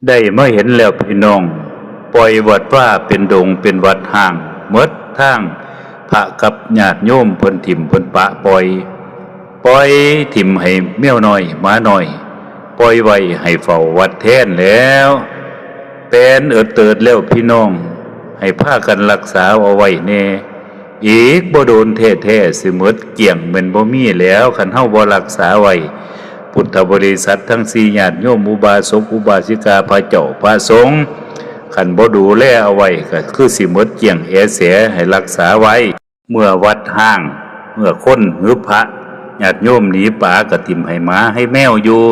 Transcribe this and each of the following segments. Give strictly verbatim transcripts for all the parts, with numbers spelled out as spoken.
ได้มาเห็นแล้วพี่น้อง ปล่อยวัดว่าเป็นดงเป็นวัดฮ้างหมดทาง พระกับญาติโยมเพิ่นถิ่มเพิ่นปะปล่อย ปล่อยถิ่มให้แมวน้อยหมาน้อย ปล่อยไว้ให้เฝ้าวัดแทนแล้ว แปนเอิดเติดแล้วพี่น้อง ให้พากันรักษาเอาไว้แน่ อีกบ่โดนแท้ๆสิหมดเกลี้ยงแม่นบ่มีแล้ว คันเฮาบ่รักษาไว้ พุทธบริษัททั้งสี่ ญาติโยมอุบาสกอุบาสิกาพระเจ้าพระสงฆ์ คันบ่ดูแลเอาไว้ก็คือสิหมดเกลี้ยงแอแส ให้รักษาไว้ เมื่อวัดฮ้าง เมื่อคนหรือพระญาติโยมหนีปาก็ถิ่มให้หมาให้แมวอยู่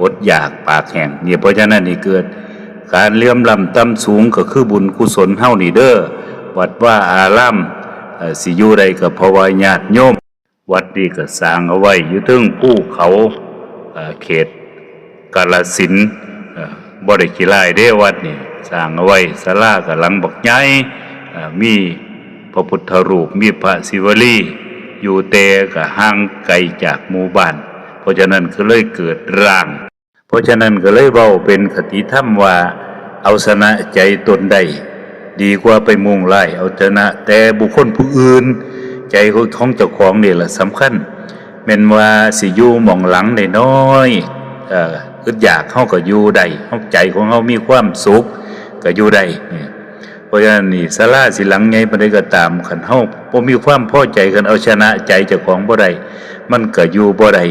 อดอยากปากแห้ง นี่ เพราะฉะนั้นนี่เกิดการเหลื่อมล้ำต่ำสูงก็คือบุญกุศลเฮานี่เด้อ วัดว่าอาราม เอ่อ สิอยู่ได้ก็เพราะว่าญาติโยม วัดนี้ก็สร้างเอาไว้อยู่เทิงภูเขา เอ่อ เขตกาฬสินธุ์ เอ่อ บ่ได้ขี้ร้ายเด้วัดนี่ สร้างเอาไว้ ศาลาก็หลังบักใหญ่ เอ่อ มีพระพุทธรูป มีพระศิวลี อยู่แต่ก็ห่างไกลจากหมู่บ้าน เพราะฉะนั้นก็เลยเกิดร้าง เพราะฉะนั้นก็เลยเว้าเป็นคติธรรมว่า เอาชนะใจตนได้ ดีกว่าไปมุ่งร้ายเอาชนะแต่บุคคลผู้อื่น ใจของเจ้าของนี่แหละสำคัญ แม่นว่าสิอยู่หม่องหลังน้อยๆ เอ่อ อึดอยากเฮาก็อยู่ได้ เฮา ใจของเฮามีความสุขก็อยู่ได้ เพราะฉะนั้นนี่ศาลาสิหลังใหญ่ปานใดก็ตาม คันเฮาบ่มีความพอใจ คันเอาชนะใจเจ้าของบ่ได้ มันก็อยู่บ่ได้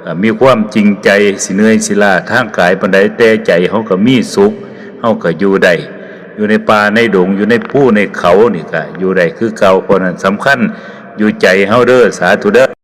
เอ่อ มีความจริงใจ สิเหนื่อยสิล้าทางกายปานใด แต่ใจเฮาก็มีสุข เฮาก็อยู่ได้ อยู่ในป่าในดง อยู่ในภูในเขานี่ก็อยู่ได้คือเก่า เพราะนั้นสำคัญอยู่ใจเฮาเด้อ สาธุเด้อ